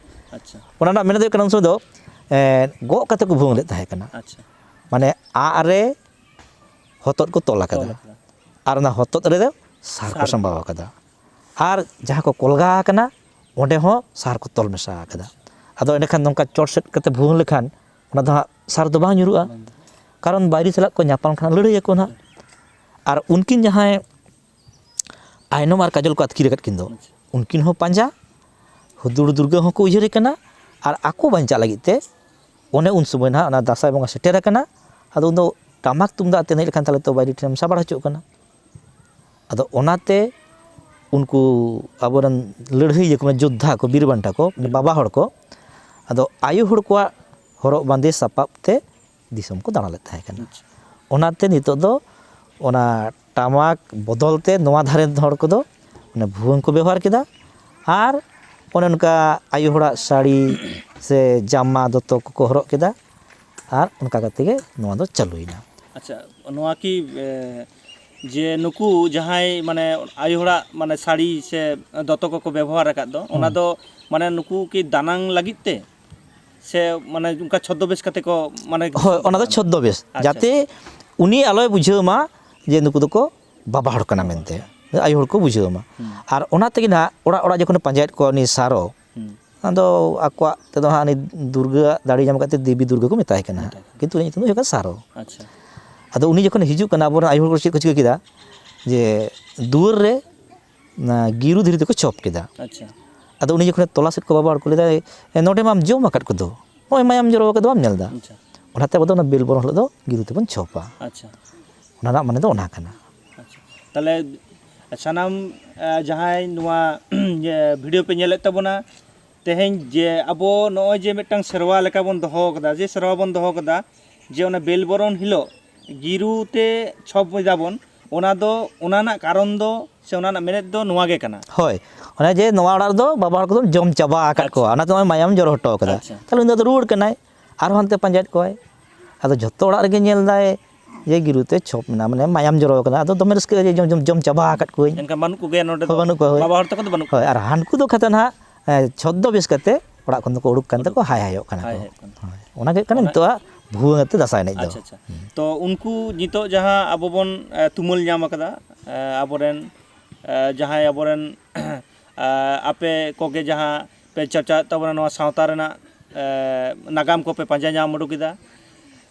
ᱟᱪᱪᱷᱟ᱾ ᱚᱱᱟ ᱨᱮᱱᱟᱜ ᱢᱮᱱᱮᱫ ᱦᱩᱭᱩᱜ ᱠᱟᱱᱟ, ᱩᱱ ᱥᱚᱢᱚᱭ ᱫᱚ, ᱮᱸ, ᱜᱚᱜ ᱠᱟᱛᱮ ᱠᱚ ᱵᱷᱩᱣᱟᱹᱝ ᱞᱮᱫ ᱛᱟᱦᱮᱸ ᱠᱟᱱᱟ᱾ ᱟᱪᱪᱷᱟ᱾ ᱢᱟᱱᱮ ᱟᱜ ᱨᱮ ᱦᱚᱛᱚᱫ ᱠᱚ ᱛᱚᱞ ᱟᱠᱟᱫᱟ᱾ ᱛᱚᱞ ᱟᱠᱟᱫᱟ᱾ ᱟᱨ ᱚᱱᱟ ᱦᱚᱛᱚᱫ ᱨᱮᱫᱚ ᱥᱟᱨ ᱠᱚ ᱥᱟᱨ᱾ ᱥᱟᱢᱵᱟᱣ ᱟᱠᱟᱫᱟ᱾ ᱟᱨ ᱡᱟᱦᱟᱸ ᱠᱚ ᱠᱚᱞᱜᱟ ᱟᱠᱟᱱᱟ, ᱚᱸᱰᱮ ᱦᱚᱸ ᱥᱟᱨ ᱠᱚ ᱛᱚᱞ ᱢᱮᱥᱟ ᱟᱠᱟᱫᱟ᱾ ᱟᱫᱚ ᱮᱸᱰᱮᱠᱷᱟᱱ ᱱᱚᱝᱠᱟ ᱪᱚᱴ ᱥᱮᱫ ᱠᱟᱛᱮ ᱵᱷᱩᱣᱟᱹᱝ ᱞᱮᱠᱷᱟᱱ, ᱚᱱᱟ ᱫᱚ ᱦᱟᱸᱜ ᱥᱟᱨ ᱫᱚ ᱵᱟᱝ ᱧᱩᱨᱩᱜᱼᱟ᱾ ᱵᱟᱝ᱾ ᱠᱟᱨᱚᱱ ᱵᱟᱹᱭᱨᱤ ᱥᱟᱞᱟᱜ ᱠᱚ ᱧᱟᱯᱟᱢ ᱠᱷᱟᱱ ᱞᱟᱹᱲᱦᱟᱹᱭ ᱟᱠᱚ ᱱᱟᱦᱟᱜ᱾ ᱟᱨ ᱩᱱᱠᱤᱱ ᱡᱟᱦᱟᱸᱭ ᱟᱭᱱᱚᱢ ᱟᱨ ᱠᱟᱡᱚᱞ ᱠᱚ ᱟᱹᱛᱠᱤᱨ ᱟᱠᱟᱫ ᱠᱤᱱ ᱫᱚ, ᱟᱪᱪᱷᱟ᱾ ᱩᱱᱠᱤᱱ ᱦᱚᱸ ᱯᱟᱸᱡᱟ, ᱦᱩᱫᱩᱲ ᱫᱩᱨᱜᱟᱹ ᱦᱚᱸᱠᱚ ᱩᱭᱦᱟᱹᱨᱮ ᱠᱟᱱᱟ, ᱟᱨ ᱟᱠᱚ ᱵᱟᱧᱪᱟᱜ ᱞᱟᱹᱜᱤᱫ ᱛᱮ ᱚᱱᱮ ᱩᱱ ᱥᱚᱢᱚᱭ ᱱᱟᱦᱟᱜ ᱚᱱᱟ ᱫᱟᱸᱥᱟᱭ ᱵᱚᱸᱜᱟ ᱥᱮᱴᱮᱨ ᱟᱠᱟᱱᱟ᱾ ᱟᱫᱚ ᱩᱱᱫᱚ ᱴᱟᱢᱟᱠ ᱛᱩᱢᱫᱟᱜ ᱟᱛᱮ ᱮᱱᱮᱡ ᱞᱮᱠᱷᱟᱱ ᱛᱟᱦᱞᱮ ᱛᱚ ᱵᱟᱹᱭᱨᱤ ᱴᱷᱮᱱᱮᱢ ᱥᱟᱵᱟᱲ ᱦᱚᱪᱚᱜ ᱠᱟᱱᱟ᱾ ᱟᱫᱚ ᱚᱱᱟᱛᱮ ᱩᱱᱠᱩ ᱟᱵᱚᱨᱮᱱ ᱞᱟᱹᱲᱦᱟᱹᱭᱤᱭᱟᱹ ᱠᱚ, ᱢᱟᱱᱮ ᱡᱳᱫᱽᱫᱷᱟ ᱠᱚ, ᱵᱤᱨ ᱵᱟᱱᱴᱟ ᱠᱚ, ᱢᱟᱱᱮ ᱵᱟᱵᱟ ᱦᱚᱲ ᱠᱚ, ᱟᱫᱚ ᱟᱭᱳ ᱦᱚᱲ ᱠᱚᱣᱟᱜ ᱦᱚᱨᱚᱜ ᱵᱟᱸᱫᱮ ᱥᱟᱯᱟᱵ ᱛᱮ ᱫᱤᱥᱚᱢ ᱠᱚ ᱫᱟᱬᱟ ᱞᱮᱫ ᱛᱟᱦᱮᱸ ᱠᱟᱱᱟ᱾ ᱟᱪᱪᱷᱟ᱾ ᱚᱱᱟᱛᱮ ᱱᱤᱛᱚᱜ ᱫᱚ ᱚᱱᱟ ᱴᱟᱢᱟᱠ ᱵᱚᱫᱚᱞ ᱛᱮ ᱱᱚᱣᱟ ᱫᱷᱟᱨᱮ ᱦᱚᱲ ᱠᱚᱫᱚ ᱚᱱᱟ ᱵᱷᱩᱣᱟᱹᱝ ᱠᱚ ᱵᱮᱵᱚᱦᱟᱨ ᱠᱮᱫᱟ, ᱟᱨ ᱚᱱᱮ ᱚᱱᱠᱟ ᱟᱭᱳ ᱦᱚᱲᱟᱜ ᱥᱟᱹᱲᱤ ᱥᱮ ᱡᱟᱢᱟ ᱫᱚᱛᱚ ᱠᱚᱠᱚ ᱦᱚᱨᱚᱜ ᱠᱮᱫᱟ, ᱟᱨ ᱚᱱᱠᱟ ᱠᱟᱛᱮ ᱜᱮ ᱱᱚᱣᱟ ᱫᱚ ᱪᱟᱹᱞᱩᱭᱮᱱᱟ᱾ ᱟᱪᱪᱷᱟ, ᱱᱚᱣᱟ ᱠᱤ, ᱮ, ᱡᱮ ᱱᱩᱠᱩ ᱡᱟᱦᱟᱸᱭ ᱢᱟᱱᱮ ᱟᱭᱳ ᱦᱚᱲᱟᱜ ᱢᱟᱱᱮ ᱥᱟᱹᱲᱤ ᱥᱮ ᱫᱚᱛᱚ ᱠᱚᱠᱚ ᱵᱮᱵᱚᱦᱟᱨ ᱟᱠᱟᱫ ᱫᱚ, ᱚᱱᱟ ᱦᱩᱸ᱾ ᱫᱚ ᱢᱟᱱᱮ ᱱᱩᱠᱩ ᱠᱤ ᱫᱟᱱᱟᱝ ᱞᱟᱹᱜᱤᱫ ᱛᱮ ᱥᱮ ᱢᱟᱱᱮ ᱚᱱᱠᱟ ᱪᱷᱚᱫᱽᱫᱚᱵᱮᱥ ᱠᱟᱛᱮ ᱠᱚ ᱢᱟᱱᱮ ᱦᱳᱭ, ᱚᱱᱟ ᱫᱚ ᱪᱷᱚᱫᱽᱫᱚᱵᱮᱥ, ᱟᱪᱪᱷᱟ, ᱡᱟᱛᱮ ᱟᱪᱪᱷᱟ᱾ ᱩᱱᱤ ᱟᱞᱚᱭ ᱵᱩᱡᱷᱟᱹᱣ ᱢᱟ ᱡᱮ ᱱᱩᱠᱩ ᱫᱚᱠᱚ ᱵᱟᱵᱟ ᱦᱚᱲ ᱠᱟᱱᱟ ᱢᱮᱱᱛᱮ, ᱟᱭᱳ ᱦᱚᱲ ᱠᱚ ᱵᱩᱡᱷᱟᱹᱣ ᱢᱟ᱾ ᱦᱩᱸ᱾ ᱟᱨ ᱚᱱᱟ ᱛᱮᱜᱮ ᱱᱟᱦᱟᱜ ᱚᱲᱟᱜ ᱚᱲᱟᱜ ᱡᱚᱠᱷᱚᱱᱮ ᱯᱟᱸᱡᱟᱭᱮᱫ ᱠᱚᱣᱟ ᱩᱱᱤ ᱥᱟᱨᱚ, ᱦᱩᱸ᱾ ᱟᱫᱚ ᱟᱠᱚᱣᱟᱜ ᱛᱮᱫᱚ ᱦᱟᱸᱜ ᱩᱱᱤ ᱫᱩᱨᱜᱟᱹᱣᱟᱜ ᱫᱟᱲᱮ ᱧᱟᱢ ᱠᱟᱛᱮ ᱫᱮᱵᱤ ᱫᱩᱨᱜᱟᱹ ᱠᱚ ᱢᱮᱛᱟᱭ ᱠᱟᱱᱟ ᱦᱟᱸᱜ᱾ ᱢᱮᱛᱟᱭ ᱠᱟᱱᱟ᱾ ᱠᱤᱱᱛᱩ ᱩᱱᱤᱭᱟᱜ ᱧᱩᱛᱩᱢ ᱫᱚ ᱦᱩᱭᱩᱜ ᱠᱟᱱᱟ ᱥᱟᱨᱚ᱾ ᱟᱪᱪᱷᱟ᱾ ᱟᱫᱚ ᱩᱱᱤ ᱡᱚᱠᱷᱚᱱᱮ ᱦᱤᱡᱩᱜ ᱠᱟᱱᱟ, ᱟᱵᱚᱨᱮᱱ ᱟᱭᱳ ᱦᱚᱲ ᱠᱚ ᱪᱮᱫ ᱠᱚ ᱪᱤᱠᱟᱹ ᱠᱮᱫᱟ, ᱡᱮ ᱫᱩᱣᱟᱹᱨ ᱨᱮ ᱚᱱᱟ ᱜᱤᱨᱩ ᱫᱷᱤᱨᱤ ᱛᱮᱠᱚ ᱪᱷᱚᱯ ᱠᱮᱫᱟ᱾ ᱟᱪᱪᱷᱟ᱾ ᱟᱫᱚ ᱩᱱᱤ ᱡᱚᱠᱷᱚᱱᱮ ᱛᱚᱞᱟ ᱥᱮᱫ ᱠᱚ ᱵᱟᱵᱟ ᱦᱚᱲ ᱠᱚ ᱞᱟᱹᱭᱫᱟ, "ᱮ, ᱱᱚᱰᱮ ᱢᱟᱢ ᱡᱚᱢ ᱟᱠᱟᱫ ᱠᱚᱫᱚ, ᱱᱚᱜᱼᱚᱭ ᱢᱟᱭᱟᱢ ᱡᱚᱨᱚ ᱟᱠᱟᱫ ᱫᱚ ᱵᱟᱢ ᱧᱮᱞ ᱮᱫᱟ?" ᱟᱪᱪᱷᱟ᱾ ᱚᱱᱟᱛᱮ ᱟᱵᱚ ᱫᱚ ᱚᱱᱟ ᱵᱮᱞ ᱵᱚᱨᱚᱱ ᱦᱤᱞᱳᱜ ᱫᱚ ᱜᱤᱨᱩ ᱛᱮᱵᱚᱱ ᱪᱷᱚᱯᱟ᱾ ᱟᱪᱪᱷᱟ᱾ ᱚᱱᱟ ᱨᱮᱱᱟᱜ ᱢᱟᱱᱮ ᱫᱚ ᱚᱱᱟ ᱠᱟᱱᱟ᱾ ᱟᱪᱪᱷᱟ᱾ ᱛᱟᱦᱞᱮ ᱥᱟᱱᱟᱢ ᱡᱟᱦᱟᱸᱭ ᱱᱚᱣᱟ ᱵᱷᱤᱰᱤᱭᱳ ᱯᱮ ᱧᱮᱞᱮᱫ ᱛᱟᱵᱚᱱᱟ, ᱛᱮᱦᱮᱧ ᱡᱮ ᱟᱵᱚ ᱱᱚᱜᱼᱚᱭ ᱡᱮ ᱢᱤᱫᱴᱟᱝ ᱥᱮᱨᱣᱟ ᱞᱮᱠᱟ ᱵᱚᱱ ᱫᱚᱦᱚ ᱠᱟᱫᱟ, ᱡᱮ ᱥᱮᱨᱣᱟ ᱵᱚᱱ ᱫᱚᱦᱚ ᱠᱟᱫᱟ, ᱡᱮ ᱚᱱᱟ ᱵᱮᱞ ᱵᱚᱨᱚᱱ ᱦᱤᱞᱳᱜ ᱜᱤᱨᱩ ᱛᱮ ᱪᱷᱚᱯ ᱮᱫᱟ ᱵᱚᱱ, ᱚᱱᱟ ᱫᱚ, ᱚᱱᱟ ᱨᱮᱱᱟᱜ ᱠᱟᱨᱚᱱ ᱫᱚ ᱥᱮ ᱚᱱᱟ ᱨᱮᱱᱟᱜ ᱢᱮᱱᱮᱫ ᱫᱚ ᱱᱚᱣᱟ ᱜᱮ ᱠᱟᱱᱟ᱾ ᱦᱳᱭ, ᱚᱱᱮ ᱡᱮ ᱱᱚᱣᱟ ᱚᱲᱟᱜ ᱨᱮᱫᱚ ᱵᱟᱵᱟ ᱦᱚᱲ ᱠᱚᱫᱚ ᱡᱚᱢ ᱪᱟᱵᱟ ᱟᱠᱟᱫ ᱟᱪᱪᱷᱟ᱾ ᱠᱚᱣᱟ, ᱚᱱᱟᱛᱮ ᱱᱚᱜᱼᱚᱭ ᱢᱟᱭᱟᱢ ᱡᱚᱨᱚ ᱦᱚᱴᱚ ᱠᱟᱫᱟ᱾ ᱟᱪᱪᱷᱟ᱾ ᱛᱟᱦᱞᱮ ᱩᱱᱤ ᱫᱚ ᱨᱩᱣᱟᱹᱲ ᱠᱟᱱᱟᱭ, ᱟᱨᱦᱚᱸ ᱦᱟᱱᱛᱮ ᱯᱟᱸᱡᱟᱭᱮᱫ ᱠᱚᱣᱟᱭ᱾ ᱟᱫᱚ ᱡᱷᱚᱛᱚ ᱚᱲᱟᱜ ᱨᱮᱜᱮ ᱧᱮᱞ ᱫᱟᱭ ᱡᱮ ᱜᱤᱨᱩ ᱛᱮ ᱪᱷᱚᱯ ᱢᱮᱱᱟᱜᱼᱟ, ᱢᱟᱱᱮ ᱢᱟᱭᱟᱢ ᱡᱚᱨᱚ ᱠᱟᱱᱟ, ᱟᱫᱚ ᱫᱚᱢᱮ ᱨᱟᱹᱥᱠᱟᱹ ᱡᱮ ᱡᱚᱢ, ᱡᱚᱢ, ᱡᱚᱢ ᱪᱟᱵᱟ ᱟᱠᱟᱫ ᱠᱚᱣᱟᱹᱧ᱾ ᱮᱱᱠᱷᱟᱱ ᱵᱟᱹᱱᱩᱜ ᱠᱚᱜᱮᱭᱟ ᱱᱚᱰᱮ ᱦᱳᱭ, ᱫᱚ᱾ ᱵᱟᱹᱱᱩᱜ ᱠᱚᱣᱟ, ᱦᱳᱭ᱾ ᱵᱟᱵᱟ ᱦᱚᱲ ᱛᱟᱠᱚ ᱫᱚ ᱵᱟᱹᱱᱩᱜ ᱦᱳᱭ, ᱠᱚᱣᱟ᱾ ᱟᱨ ᱦᱟᱱᱠᱩ ᱫᱚ ᱠᱷᱟᱛᱟ ᱱᱟᱦᱟᱜ, ᱮ, ᱪᱷᱚᱫᱫᱚ ᱵᱮᱥ ᱠᱟᱛᱮ ᱚᱲᱟᱜ ᱠᱷᱚᱱ ᱫᱚᱠᱚ ᱩᱰᱩᱠ ᱠᱟᱱ ᱛᱮᱠᱚ ᱦᱟᱭ ᱦᱟᱭᱚᱜ ᱠᱟᱱᱟ᱾ ᱦᱟᱭ ᱦᱟᱭᱚᱜ ᱠᱟᱱᱟ᱾ ᱦᱳᱭ, ᱚᱱᱟ ᱜᱮ ᱦᱩᱭᱩᱜ ᱠᱟᱱᱟ ᱚᱱᱟ ᱱᱤᱛᱚᱜᱟᱜ ᱵᱷᱩᱣᱟᱹᱝ ᱟᱛᱮ ᱫᱟᱸᱥᱟᱭ ᱮᱱᱮᱡ ᱫᱚ᱾ ᱟᱪᱪᱷᱟ, ᱟᱪᱪᱷᱟ᱾ ᱛᱚ, ᱩᱱᱠᱩ ᱱᱤᱛᱚᱜ ᱡᱟᱦᱟᱸ ᱟᱵᱚ ᱵᱚᱱ, ᱮ, ᱛᱩᱢᱟᱹᱞ ᱧᱟᱢ ᱟᱠᱟᱫᱟ, ᱮ, ᱟᱵᱚᱨᱮᱱ, ᱮ, ᱡᱟᱦᱟᱸᱭ ᱟᱵᱚᱨᱮᱱ, ᱮ, ᱟᱯᱮ ᱠᱚᱜᱮ ᱡᱟᱦᱟᱸ ᱯᱮ ᱪᱟᱨᱪᱟᱣᱮᱫ ᱛᱟᱵᱚᱱᱟ, ᱱᱚᱣᱟ ᱥᱟᱶᱛᱟ ᱨᱮᱱᱟᱜ, ᱮ, ᱱᱟᱜᱟᱢ ᱠᱚᱯᱮ ᱯᱟᱸᱡᱟ ᱧᱟᱢ ᱩᱰᱩᱠ ᱮᱫᱟ᱾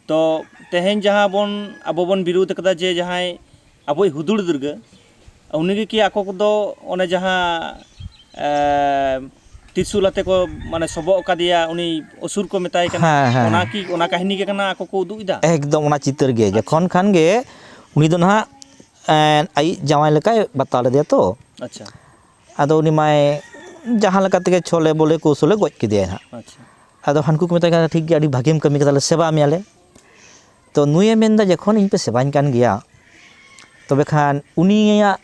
ᱛᱚ, ᱛᱮᱦᱮᱧ ᱡᱟᱦᱟᱸ ᱵᱚᱱ, ᱟᱵᱚ ᱵᱚᱱ ᱵᱤᱨᱳᱫᱷ ᱟᱠᱟᱫᱟ ᱡᱮ ᱡᱟᱦᱟᱸᱭ ᱟᱵᱚᱭᱤᱡ ᱦᱩᱫᱩᱲ ᱫᱩᱨᱜᱟᱹ, ᱩᱱᱤ ᱜᱮ ᱠᱤ ᱟᱠᱚ ᱠᱚᱫᱚ ᱚᱱᱮ ᱡᱟᱦᱟᱸ, ᱮ, ᱛᱨᱤᱥᱩᱞ ᱟᱛᱮ ᱠᱚ, ᱢᱟᱱᱮ, ᱥᱚᱵᱚᱜ ᱟᱠᱟᱫᱮᱭᱟ, ᱩᱱᱤ ᱚᱥᱩᱨ ᱠᱚ ᱢᱮᱛᱟᱭ ᱠᱟᱱᱟ, ᱦᱮᱸ, ᱦᱮᱸ, ᱚᱱᱟ ᱦᱮᱸ᱾ ᱠᱤ, ᱚᱱᱟ ᱠᱟᱹᱦᱱᱤ ᱜᱮ ᱠᱟᱱᱟ ᱟᱠᱚ ᱠᱚ ᱩᱫᱩᱜ ᱮᱫᱟ? ᱮᱠᱫᱚᱢ ᱚᱱᱟ ᱪᱤᱛᱟᱹᱨ ᱜᱮ᱾ ᱟᱪᱪᱷᱟ᱾ ᱡᱚᱠᱷᱚᱱ ᱠᱷᱟᱱ ᱜᱮ ᱩᱱᱤ ᱫᱚ ᱱᱟᱦᱟᱜ, ᱮ, ᱟᱡᱤᱡ ᱡᱟᱶᱟᱭ ᱞᱮᱠᱟᱭ ᱵᱟᱛᱟᱣ ᱞᱮᱫᱮᱭᱟ ᱛᱚ᱾ ᱟᱪᱪᱷᱟ᱾ ᱟᱫᱚ ᱩᱱᱤ ᱢᱟᱭ ᱡᱟᱦᱟᱸ ᱞᱮᱠᱟ ᱛᱮᱜᱮ ᱪᱷᱚᱞᱮ ᱵᱚᱞᱮ ᱠᱚᱣᱥᱚᱞᱮ ᱜᱚᱡ ᱠᱮᱫᱮᱭᱟ ᱱᱟᱦᱟᱜ᱾ ᱟᱪᱪᱷᱟ᱾ ᱟᱫᱚ ᱦᱟᱱᱠᱩ ᱠᱚ ᱢᱮᱛᱟᱭ ᱠᱟᱱᱟ, "ᱴᱷᱤᱠ ᱜᱮᱭᱟ, ᱟᱹᱰᱤ ᱵᱷᱟᱹᱜᱤᱢ ᱠᱟᱹᱢᱤ ᱠᱟᱫᱟ, ᱞᱮ ᱥᱮᱵᱟ ᱢᱮᱭᱟ ᱞᱮ᱾" ᱛᱚ ᱱᱩᱭᱮ ᱢᱮᱱᱫᱟ, "ᱡᱚᱠᱷᱚᱱ ᱤᱧ ᱯᱮ ᱥᱮᱵᱟᱧ ᱠᱟᱱ ᱜᱮᱭᱟ, ᱛᱚᱵᱮ ᱠᱷᱟᱱ ᱩᱱᱤᱭᱟᱜ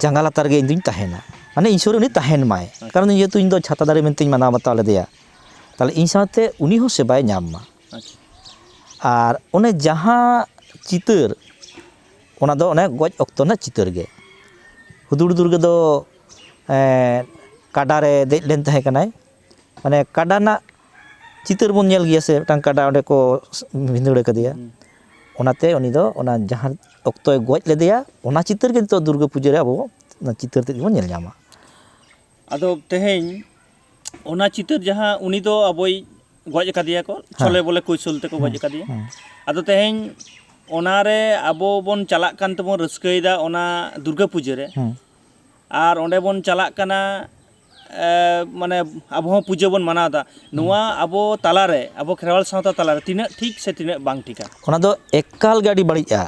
ᱡᱟᱸᱜᱟ ᱞᱟᱛᱟᱨ ᱨᱮᱜᱮ ᱤᱧ ᱫᱩᱧ ᱛᱟᱦᱮᱱᱟ, ᱢᱟᱱᱮ ᱤᱧ ᱥᱩᱨ ᱨᱮ ᱩᱱᱤ ᱛᱟᱦᱮᱱ ᱢᱟᱭ, ᱟᱪᱪᱷᱟ᱾ ᱠᱟᱨᱚᱱ ᱡᱮᱦᱮᱛᱩ ᱤᱧ ᱫᱚ ᱪᱷᱟᱛᱟ ᱫᱟᱨᱮ ᱢᱮᱱᱛᱮᱧ ᱢᱟᱱᱟᱣ ᱵᱟᱛᱟᱣ ᱞᱮᱫᱮᱭᱟ, ᱛᱟᱦᱞᱮ ᱤᱧ ᱥᱟᱶᱛᱮ ᱩᱱᱤ ᱦᱚᱸ ᱥᱮᱵᱟᱭ ᱧᱟᱢ ᱢᱟ᱾" ᱟᱪᱪᱷᱟ᱾ ᱟᱨ ᱚᱱᱮ ᱡᱟᱦᱟᱸ ᱪᱤᱛᱟᱹᱨ, ᱚᱱᱟ ᱫᱚ ᱚᱱᱮ ᱜᱚᱡ ᱚᱠᱛᱚ ᱨᱮᱱᱟᱜ ᱪᱤᱛᱟᱹᱨ ᱜᱮ᱾ ᱦᱩᱫᱩᱲ ᱫᱩᱨᱜᱟᱹ ᱫᱚ, ᱮᱸ, ᱠᱟᱰᱟ ᱨᱮ ᱫᱮᱡ ᱞᱮᱱ ᱛᱟᱦᱮᱸ ᱠᱟᱱᱟᱭ, ᱢᱟᱱᱮ ᱠᱟᱰᱟ ᱨᱮᱱᱟᱜ ᱪᱤᱛᱟᱹᱨ ᱵᱚᱱ ᱧᱮᱞ ᱜᱮᱭᱟ ᱥᱮ, ᱢᱤᱫᱴᱟᱝ ᱠᱟᱰᱟ ᱚᱸᱰᱮ ᱠᱚ ᱵᱷᱤᱸᱫᱟᱹᱲ ᱟᱠᱟᱫᱮᱭᱟ᱾ ᱦᱩᱸ᱾ ᱚᱱᱟᱛᱮ ᱩᱱᱤ ᱫᱚ ᱚᱱᱟ ᱡᱟᱦᱟᱸ ᱚᱠᱛᱚᱭ ᱜᱚᱡ ᱞᱮᱫᱮᱭᱟ, ᱚᱱᱟ ᱪᱤᱛᱟᱹᱨ ᱜᱮ ᱱᱤᱛᱚᱜ ᱫᱩᱨᱜᱟᱹ ᱯᱩᱡᱟᱹ ᱨᱮ ᱟᱵᱚ ᱚᱱᱟ ᱪᱤᱛᱟᱹᱨ ᱛᱮᱫ ᱜᱮᱵᱚᱱ ᱧᱮᱞ ᱧᱟᱢᱟ᱾ ᱟᱫᱚ ᱛᱮᱦᱮᱧ ᱚᱱᱟ ᱪᱤᱛᱟᱹᱨ ᱡᱟᱦᱟᱸ ᱩᱱᱤ ᱫᱚ ᱟᱵᱚᱭ ᱜᱚᱡ ᱟᱠᱟᱫᱮᱭᱟ ᱠᱚ, ᱦᱮᱸ᱾ ᱪᱷᱚᱞᱮ ᱵᱚᱞᱮ ᱠᱚᱭᱥᱚᱞ ᱛᱮᱠᱚ ᱜᱚᱡ ᱦᱩᱸ, ᱟᱠᱟᱫᱮᱭᱟ᱾ ᱦᱩᱸ᱾ ᱟᱫᱚ ᱛᱮᱦᱮᱧ ᱚᱱᱟᱨᱮ ᱟᱵᱚ ᱵᱚᱱ ᱪᱟᱞᱟᱜ ᱠᱟᱱ ᱛᱮᱵᱚᱱ ᱨᱟᱹᱥᱠᱟᱹᱭᱮᱫᱟ ᱚᱱᱟ ᱫᱩᱨᱜᱟᱹ ᱯᱩᱡᱟᱹ ᱨᱮ᱾ ᱦᱩᱸ᱾ ᱟᱨ ᱚᱸᱰᱮ ᱵᱚᱱ ᱪᱟᱞᱟᱜ ᱠᱟᱱᱟ, ᱮ, ᱢᱟᱱᱮ ᱟᱵᱚ ᱦᱚᱸ ᱯᱩᱡᱟᱹ ᱵᱚᱱ ᱢᱟᱱᱟᱣ ᱮᱫᱟ᱾ ᱦᱩᱸ᱾ ᱱᱚᱣᱟ ᱟᱵᱚ ᱛᱟᱞᱟᱨᱮ, ᱟᱵᱚ ᱠᱷᱮᱨᱣᱟᱞ ᱥᱟᱶᱛᱟ ᱛᱟᱞᱟᱨᱮ ᱛᱤᱱᱟᱹᱜ ᱴᱷᱤᱠ ᱥᱮ ᱛᱤᱱᱟᱹᱜ ᱵᱟᱝ ᱴᱷᱤᱠᱟ? ᱚᱱᱟ ᱫᱚ ᱮᱠᱟᱞ ᱜᱮ ᱟᱹᱰᱤ ᱵᱟᱹᱲᱤᱡᱼᱟ᱾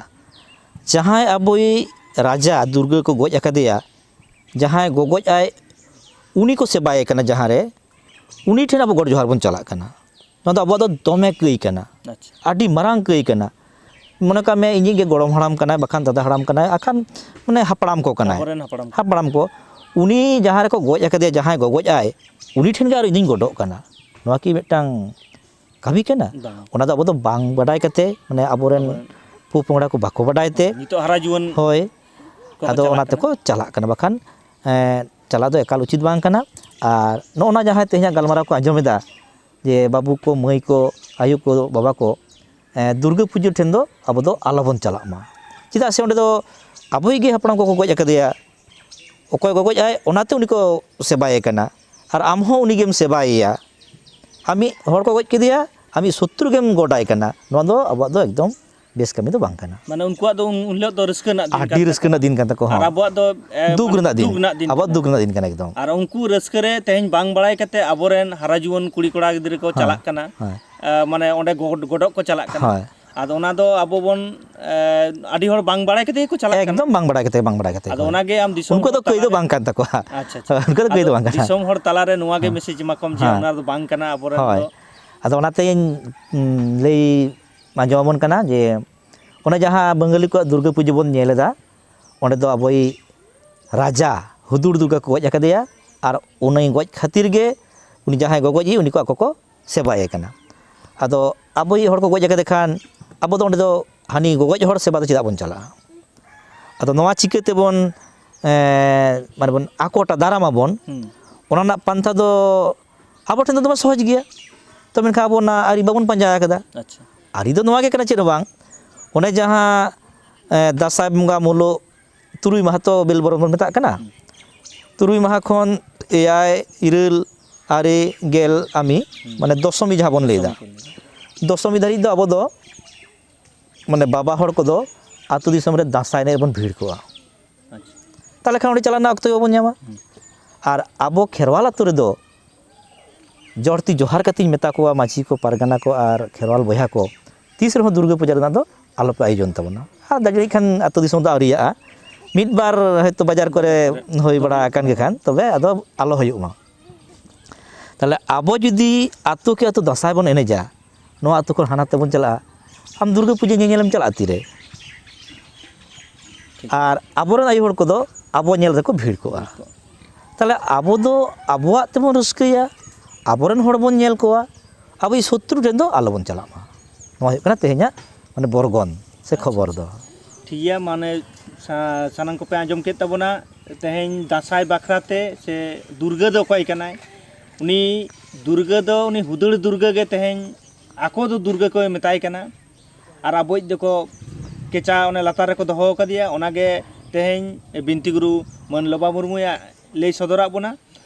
ᱡᱟᱦᱟᱸᱭ ᱟᱵᱚᱭᱤᱡ ᱨᱟᱡᱟ ᱫᱩᱨᱜᱟᱹ ᱠᱚ ᱜᱚᱡ ᱟᱠᱟᱫᱮᱭᱟ, ᱡᱟᱦᱟᱸᱭ ᱜᱚᱜᱚᱡ ᱟᱭ, ᱩᱱᱤ ᱠᱚ ᱥᱮᱵᱟᱭᱮ ᱠᱟᱱᱟ ᱡᱟᱦᱟᱸ ᱨᱮ, ᱩᱱᱤ ᱴᱷᱮᱱ ᱟᱵᱚ ᱜᱚᱰ ᱡᱚᱦᱟᱨ ᱵᱚᱱ ᱪᱟᱞᱟᱜ ᱠᱟᱱᱟ᱾ ᱱᱚᱣᱟ ᱫᱚ ᱟᱵᱚᱣᱟᱜ ᱫᱚ ᱫᱚᱢᱮ ᱠᱟᱹᱭ ᱠᱟᱱᱟ, ᱟᱪᱪᱷᱟ᱾ ᱟᱹᱰᱤ ᱢᱟᱨᱟᱝ ᱠᱟᱹᱭ ᱠᱟᱱᱟ᱾ ᱢᱚᱱᱮ ᱠᱟᱜ ᱢᱮ, ᱤᱧᱤᱡ ᱜᱮ ᱜᱚᱲᱚᱢ ᱦᱟᱲᱟᱢ ᱠᱟᱱᱟᱭ, ᱵᱟᱠᱷᱟᱱ ᱫᱟᱫᱟ ᱦᱟᱲᱟᱢ ᱠᱟᱱᱟᱭ, ᱟᱠᱷᱟᱱ ᱢᱟᱱᱮ ᱦᱟᱯᱲᱟᱢ ᱠᱚ ᱠᱟᱱᱟᱭ, ᱟᱵᱚᱨᱮᱱ ᱦᱟᱯᱲᱟᱢ ᱠᱚ᱾ ᱦᱟᱯᱲᱟᱢ ᱠᱚ, ᱩᱱᱤ ᱡᱟᱦᱟᱸ ᱨᱮᱠᱚ ᱜᱚᱡ ᱟᱠᱟᱫᱮᱭᱟ, ᱡᱟᱦᱟᱸᱭ ᱜᱚᱜᱚᱡ ᱟᱭ, ᱩᱱᱤ ᱴᱷᱮᱱ ᱜᱮ ᱟᱨ ᱤᱧᱤᱧ ᱜᱚᱰᱚᱜ ᱠᱟᱱᱟ᱾ ᱱᱚᱣᱟ ᱠᱤ ᱢᱤᱫᱴᱟᱝ ᱠᱟᱹᱢᱤ ᱠᱟᱱᱟ? ᱵᱟᱝ᱾ ᱚᱱᱟ ᱫᱚ ᱟᱵᱚ ᱫᱚ ᱵᱟᱝ ᱵᱟᱰᱟᱭ ᱠᱟᱛᱮ, ᱢᱟᱱᱮ ᱟᱵᱚᱨᱮᱱ ᱟᱵᱚᱨᱮᱱ ᱯᱚᱼᱯᱚᱝᱲᱟ ᱠᱚ ᱵᱟᱠᱚ ᱵᱟᱰᱟᱭ ᱛᱮ, ᱱᱤᱛᱚᱜ ᱦᱟᱨᱟ ᱡᱩᱣᱟᱹᱱ ᱦᱳᱭ᱾ ᱠᱚ ᱟᱫᱚ ᱪᱟᱞᱟᱜ ᱚᱱᱟ ᱠᱟᱱᱟ᱾ ᱛᱮᱠᱚ ᱪᱟᱞᱟᱜ ᱠᱟᱱᱟ, ᱵᱟᱠᱷᱟᱱ, ᱮᱸ, ᱪᱟᱞᱟᱣ ᱫᱚ ᱮᱠᱟᱞ ᱩᱪᱤᱛ ᱵᱟᱝ ᱠᱟᱱᱟ᱾ ᱟᱨ ᱱᱚᱜᱼᱚ ᱱᱟ ᱡᱟᱦᱟᱸᱭ ᱛᱮᱦᱮᱧᱟᱜ ᱜᱟᱞᱢᱟᱨᱟᱣ ᱠᱚ ᱟᱸᱡᱚᱢ ᱮᱫᱟ, ᱡᱮ ᱵᱟᱹᱵᱩ ᱠᱚ, ᱢᱟᱹᱭ ᱠᱚ, ᱟᱭᱳ ᱠᱚ, ᱵᱟᱵᱟ ᱠᱚ, ᱮᱸ, ᱫᱩᱨᱜᱟᱹ ᱯᱩᱡᱟᱹ ᱴᱷᱮᱱ ᱫᱚ ᱟᱵᱚ ᱫᱚ ᱟᱞᱚᱵᱚᱱ ᱪᱟᱞᱟᱜ ᱢᱟ᱾ ᱪᱮᱫᱟᱜ ᱥᱮ ᱚᱸᱰᱮ ᱫᱚ ᱟᱵᱚᱭᱤᱡ ᱜᱮ ᱦᱟᱯᱲᱟᱢ ᱠᱚᱠᱚ ᱜᱚᱡ ᱟᱠᱟᱫᱮᱭᱟ, ᱚᱠᱚᱭ ᱜᱚᱜᱚᱡ ᱟᱭ, ᱚᱱᱟᱛᱮ ᱩᱱᱤ ᱠᱚ ᱥᱮᱵᱟᱭᱮ ᱠᱟᱱᱟ᱾ ᱟᱨ ᱟᱢ ᱦᱚᱸ ᱩᱱᱤ ᱜᱮᱢ ᱥᱮᱵᱟᱭᱮᱭᱟ᱾ ᱟᱢᱤᱡ ᱦᱚᱲ ᱠᱚ ᱜᱚᱡ ᱠᱮᱫᱮᱭᱟ, ᱟᱢᱤᱡ ᱥᱚᱛᱨᱩ ᱜᱮᱢ ᱜᱚᱰᱟᱭ ᱠᱟᱱᱟ᱾ ᱱᱚᱣᱟ ᱫᱚ ᱟᱵᱚᱣᱟᱜ ᱫᱚ ᱮᱠᱫᱚᱢ ᱵᱮᱥ ᱠᱟᱹᱢᱤ ᱫᱚ ᱵᱟᱝ ᱠᱟᱱᱟ᱾ ᱢᱟᱱᱮ ᱩᱱᱠᱩᱣᱟᱜ ᱫᱚ ᱩᱱ, ᱩᱱ ᱦᱤᱞᱳᱜ ᱫᱚ ᱨᱟᱹᱥᱠᱟᱹ ᱨᱮᱱᱟᱜ ᱫᱤᱱ ᱟᱹᱰᱤ ᱠᱟᱱ ᱨᱟᱹᱥᱠᱟᱹ ᱛᱟᱠᱚᱣᱟ᱾ ᱨᱮᱱᱟᱜ ᱫᱤᱱ ᱠᱟᱱ ᱛᱟᱠᱚᱣᱟ, ᱟᱨ ᱦᱮᱸ᱾ ᱟᱵᱚᱣᱟᱜ ᱫᱚ, ᱮ, ᱫᱩᱠ ᱢᱟᱱᱮ ᱨᱮᱱᱟᱜ ᱫᱤᱱ᱾ ᱫᱩᱠ ᱨᱮᱱᱟᱜ ᱫᱤᱱ ᱟᱵᱚᱣᱟᱜ ᱠᱟᱱᱟ᱾ ᱫᱩᱠ ᱨᱮᱱᱟᱜ ᱫᱤᱱ ᱠᱟᱱᱟ ᱮᱠᱫᱚᱢ᱾ ᱟᱨ ᱩᱱᱠᱩ ᱨᱟᱹᱥᱠᱟᱹ ᱨᱮ ᱛᱮᱦᱮᱧ ᱵᱟᱝ ᱵᱟᱲᱟᱭ ᱠᱟᱛᱮ ᱟᱵᱚᱨᱮᱱ ᱦᱟᱨᱟ ᱡᱩᱣᱟᱹᱱ ᱠᱩᱲᱤ ᱠᱚᱲᱟ ᱜᱤᱫᱽᱨᱟᱹ ᱠᱚ ᱦᱮᱸ, ᱪᱟᱞᱟᱜ ᱠᱟᱱᱟ᱾ ᱦᱮᱸ᱾ ᱮ, ᱢᱟᱱᱮ ᱚᱸᱰᱮ ᱜᱚᱰ-, ᱜᱚᱰᱚᱜ ᱠᱚ ᱪᱟᱞᱟᱜ ᱠᱟᱱᱟ᱾ ᱦᱳᱭ᱾ ᱟᱫᱚ ᱚᱱᱟ ᱫᱚ ᱟᱵᱚ ᱵᱚᱱ, ᱮ, ᱟᱹᱰᱤ ᱦᱚᱲ ᱵᱟᱝ ᱵᱟᱲᱟᱭ ᱠᱟᱛᱮ ᱜᱮᱠᱚ ᱪᱟᱞᱟᱜ ᱠᱟᱱᱟ᱾ ᱮᱠᱫᱚᱢ ᱵᱟᱝ ᱵᱟᱲᱟᱭ ᱠᱟᱛᱮ, ᱵᱟᱝ ᱵᱟᱲᱟᱭ ᱠᱟᱛᱮ ᱟᱫᱚ ᱠᱚ᱾ ᱚᱱᱟᱜᱮ ᱟᱢ ᱫᱤᱥᱚᱢ ᱩᱱᱠᱩ ᱦᱚᱲ ᱫᱚ ᱠᱟᱹᱭ ᱫᱚ ᱛᱟᱞᱟᱨᱮ ᱵᱟᱝ ᱠᱟᱱ ᱛᱟᱠᱚᱣᱟ᱾ ᱟᱪᱪᱷᱟ, ᱟᱪᱪᱷᱟ᱾ ᱩᱱᱠᱩ ᱫᱚ ᱠᱟᱹᱭ ᱫᱚ ᱟᱫᱚ ᱵᱟᱝ ᱠᱟᱱᱟ᱾ ᱫᱤᱥᱚᱢ ᱦᱚᱲ ᱛᱟᱞᱟᱨᱮ ᱱᱚᱣᱟ ᱜᱮ ᱦᱮᱸ᱾ ᱢᱮᱥᱮᱡᱽ ᱮᱢᱟ ᱠᱚᱢ ᱡᱮ ᱦᱮᱸ᱾ ᱚᱱᱟ ᱫᱚ ᱵᱟᱝ ᱠᱟᱱᱟ, ᱟᱵᱚᱨᱮᱱ ᱦᱳᱭ᱾ ᱫᱚ ᱟᱫᱚ ᱚᱱᱟᱛᱮᱧ, ᱩᱸ, ᱞᱟᱹᱭ ᱟᱸᱡᱚᱢ ᱟᱵᱚᱱ ᱠᱟᱱᱟ ᱡᱮ ᱚᱱᱮ ᱡᱟᱦᱟᱸ ᱵᱟᱝᱜᱟᱞᱤ ᱠᱚᱣᱟᱜ ᱫᱩᱨᱜᱟᱹ ᱯᱩᱡᱟᱹ ᱵᱚᱱ ᱧᱮᱞ ᱮᱫᱟ, ᱚᱸᱰᱮ ᱫᱚ ᱟᱵᱚᱭᱤᱡ ᱨᱟᱡᱟ ᱦᱩᱫᱩᱲ ᱫᱩᱨᱜᱟ ᱠᱚ ᱜᱚᱡ ᱟᱠᱟᱫᱮᱭᱟ, ᱟᱨ ᱩᱱᱤ ᱜᱚᱡ ᱠᱷᱟᱹᱛᱤᱨ ᱜᱮ ᱩᱱᱤ ᱡᱟᱦᱟᱸᱭ ᱜᱚᱜᱚᱡᱤᱡ, ᱩᱱᱤ ᱠᱚ ᱟᱠᱚ ᱠᱚ ᱥᱮᱵᱟᱭᱮ ᱠᱟᱱᱟ᱾ ᱟᱫᱚ ᱟᱵᱚᱭᱤᱡ ᱦᱚᱲ ᱠᱚ ᱜᱚᱡ ᱟᱠᱟᱫᱮ ᱠᱷᱟᱱ, ᱟᱵᱚ ᱫᱚ ᱚᱸᱰᱮ ᱫᱚ ᱦᱟᱹᱱᱤ ᱜᱚᱜᱚᱡ ᱦᱚᱲ ᱥᱮᱵᱟ ᱫᱚ ᱪᱮᱫᱟᱜ ᱵᱚᱱ ᱪᱟᱞᱟᱜᱼᱟ? ᱟᱫᱚ ᱱᱚᱣᱟ ᱪᱤᱠᱟᱹ ᱛᱮᱵᱚᱱ, ᱮᱸ, ᱢᱟᱱᱮ ᱵᱚᱱ ᱟᱠᱚᱴᱟ, ᱫᱟᱨᱟᱢ ᱟᱵᱚᱱ? ᱦᱩᱸ᱾ ᱚᱱᱟ ᱨᱮᱱᱟᱜ ᱯᱟᱱᱛᱷᱟ ᱫᱚ ᱟᱵᱚ ᱴᱷᱮᱱ ᱫᱚ ᱫᱚᱢᱮ ᱥᱚᱦᱚᱡᱽ ᱜᱮᱭᱟ᱾ ᱛᱚ ᱢᱮᱱᱠᱷᱟᱱ ᱟᱵᱚ ᱚᱱᱟ ᱟᱹᱨᱤ ᱵᱟᱵᱚᱱ ᱯᱟᱸᱡᱟ ᱟᱠᱟᱫᱟ᱾ ᱟᱪᱪᱷᱟ᱾ ᱟᱹᱨᱤ ᱫᱚ ᱱᱚᱣᱟ ᱜᱮ ᱠᱟᱱᱟ, ᱪᱮᱫ ᱦᱚᱸ ᱵᱟᱝ᱾ ᱚᱱᱮ ᱡᱟᱦᱟᱸ, ᱮᱸ, ᱫᱟᱸᱥᱟᱭ ᱵᱚᱸᱜᱟ ᱢᱩᱞᱩᱜ ᱛᱩᱨᱩᱭ ᱢᱟᱦᱟ ᱛᱚ ᱵᱮᱞ ᱵᱚᱨᱚᱱ ᱵᱚᱱ ᱢᱮᱛᱟᱜ ᱠᱟᱱᱟ᱾ ᱦᱩᱸ᱾ ᱛᱩᱨᱩᱭ ᱢᱟᱦᱟ ᱠᱷᱚᱱ ᱮᱭᱟᱭ, ᱤᱨᱟᱹᱞ, ᱟᱨᱮ, ᱜᱮᱞ ᱟᱢᱤ, ᱦᱩᱸ᱾ ᱢᱟᱱᱮ ᱫᱚᱥᱚᱢᱤ ᱡᱟᱦᱟᱸ ᱵᱚᱱ ᱞᱟᱹᱭᱫᱟ᱾ ᱫᱚᱥᱚᱢᱤ ᱠᱚ ᱞᱟᱹᱭᱫᱟ᱾ ᱫᱚᱥᱚᱢᱤ ᱫᱷᱟᱹᱨᱤᱡ ᱫᱚ ᱟᱵᱚ ᱫᱚ, ᱢᱟᱱᱮ ᱵᱟᱵᱟ ᱦᱚᱲ ᱠᱚᱫᱚ ᱟᱹᱛᱩ ᱫᱤᱥᱚᱢ ᱨᱮ ᱫᱟᱸᱥᱟᱭ ᱮᱱᱮᱡ ᱨᱮᱵᱚᱱ ᱵᱷᱤᱲ ᱠᱚᱜᱼᱟ᱾ ᱟᱪᱪᱷᱟ᱾ ᱛᱟᱦᱚᱞᱮ ᱠᱷᱟᱱ ᱚᱸᱰᱮ ᱪᱟᱞᱟᱜ ᱨᱮᱱᱟᱜ ᱚᱠᱛᱚ ᱜᱮ ᱵᱟᱵᱚᱱ ᱧᱟᱢᱟ᱾ ᱦᱩᱸ᱾ ᱟᱨ ᱟᱵᱚ ᱠᱷᱮᱨᱣᱟᱞ ᱟᱹᱛᱩ ᱨᱮᱫᱚ ᱡᱚᱲᱛᱤ ᱡᱚᱦᱟᱨ ᱠᱟᱛᱮᱧ ᱢᱮᱛᱟ ᱠᱚᱣᱟ, ᱢᱟᱹᱡᱷᱤ ᱠᱚ, ᱯᱟᱨᱜᱟᱱᱟ ᱠᱚ ᱟᱨ ᱠᱷᱮᱨᱣᱟᱞ ᱵᱚᱭᱦᱟ ᱠᱚ, ᱛᱤᱥ ᱨᱮᱦᱚᱸ ᱫᱩᱨᱜᱟᱹ ᱯᱩᱡᱟᱹ ᱨᱮᱱᱟᱜ ᱫᱚ ᱟᱞᱚᱯᱮ ᱟᱭᱳᱡᱚᱱ ᱛᱟᱵᱚᱱᱟ᱾ ᱟᱨ ᱫᱟᱲᱮᱭᱟᱜ ᱠᱷᱟᱱ ᱟᱹᱛᱩ ᱫᱤᱥᱚᱢ ᱫᱚ ᱟᱹᱣᱨᱤᱭᱟᱜᱼᱟ, ᱢᱤᱫ ᱵᱟᱨ ᱦᱚᱭᱛᱳ ᱵᱟᱡᱟᱨ ᱠᱚᱨᱮ ᱦᱩᱭ ᱵᱟᱲᱟ ᱟᱠᱟᱱ ᱜᱮ ᱠᱷᱟᱱ, ᱛᱚᱵᱮ ᱟᱫᱚ ᱟᱞᱚ ᱦᱩᱭᱩᱜ ᱢᱟ᱾ ᱛᱟᱦᱚᱞᱮ ᱟᱵᱚ ᱡᱩᱫᱤ ᱟᱹᱛᱩ ᱠᱮ ᱟᱹᱛᱩ ᱫᱟᱸᱥᱟᱭ ᱵᱚᱱ ᱮᱱᱮᱡᱟ, ᱱᱚᱣᱟ ᱟᱹᱛᱩ ᱠᱷᱚᱱ ᱦᱟᱱᱟ ᱛᱮᱵᱚᱱ ᱪᱟᱞᱟᱜᱼᱟ, ᱟᱢ ᱫᱩᱨᱜᱟᱹ ᱯᱩᱡᱟᱹ ᱧᱮᱧᱮᱞᱮᱢ ᱪᱟᱞᱟᱜᱼᱟ ᱛᱤᱨᱮ? ᱟᱨ ᱟᱵᱚᱨᱮᱱ ᱟᱭᱳ ᱦᱚᱲ ᱠᱚᱫᱚ ᱟᱵᱚ ᱧᱮᱞ ᱨᱮᱠᱚ ᱵᱷᱤᱲ ᱠᱚᱜᱼᱟ᱾ ᱛᱟᱦᱚᱞᱮ ᱟᱵᱚ ᱫᱚ ᱟᱵᱚᱣᱟᱜ ᱛᱮᱵᱚᱱ ᱨᱟᱹᱥᱠᱟᱹᱭᱟ, ᱟᱵᱚᱨᱮᱱ ᱦᱚᱲ ᱵᱚᱱ ᱧᱮᱞ ᱠᱚᱣᱟ, ᱟᱵᱚᱭᱤᱡ ᱥᱚᱛᱨᱩ ᱴᱷᱮᱱ ᱫᱚ ᱟᱞᱚᱵᱚᱱ ᱪᱟᱞᱟᱜ ᱢᱟ᱾ ᱱᱚᱣᱟ ᱦᱩᱭᱩᱜ ᱠᱟᱱᱟ ᱛᱮᱦᱮᱧᱟᱜ ᱢᱟᱱᱮ ᱵᱚᱨᱜᱚᱱ ᱥᱮ ᱠᱷᱚᱵᱚᱨ ᱫᱚ᱾ ᱴᱷᱤᱠ ᱜᱮᱭᱟ, ᱢᱟᱱᱮ ᱥᱟ-, ᱥᱟᱱᱟᱢ ᱠᱚᱯᱮ ᱟᱸᱡᱚᱢ ᱠᱮᱫ ᱛᱟᱵᱚᱱᱟ ᱛᱮᱦᱮᱧ ᱫᱟᱸᱥᱟᱭ ᱵᱟᱠᱷᱨᱟ ᱛᱮ, ᱥᱮ ᱫᱩᱨᱜᱟᱹ ᱫᱚ ᱚᱠᱚᱭ ᱠᱟᱱᱟᱭ? ᱩᱱᱤ ᱫᱩᱨᱜᱟᱹ ᱫᱚ, ᱩᱱᱤ ᱦᱩᱫᱟᱹᱲ ᱫᱩᱨᱜᱟᱹ ᱜᱮ ᱛᱮᱦᱮᱧ ᱟᱠᱚ ᱫᱚ ᱫᱩᱨᱜᱟᱹ ᱠᱚ ᱢᱮᱛᱟᱭ ᱠᱟᱱᱟ, ᱟᱨ ᱟᱵᱚᱭᱤᱡ ᱫᱚᱠᱚ ᱠᱮᱪᱟ ᱚᱱᱮ ᱞᱟᱛᱟᱨ ᱨᱮᱠᱚ ᱫᱚᱦᱚ ᱟᱠᱟᱫᱮᱭᱟ᱾ ᱚᱱᱟᱜᱮ ᱛᱮᱦᱮᱧ ᱵᱤᱱᱛᱤ ᱜᱩᱨᱩ ᱢᱟᱹᱱ ᱞᱚᱵᱟ ᱢᱩᱨᱢᱩᱭᱟᱜ ᱞᱟᱹᱭ ᱥᱚᱫᱚᱨᱟᱜ ᱵᱚᱱᱟ᱾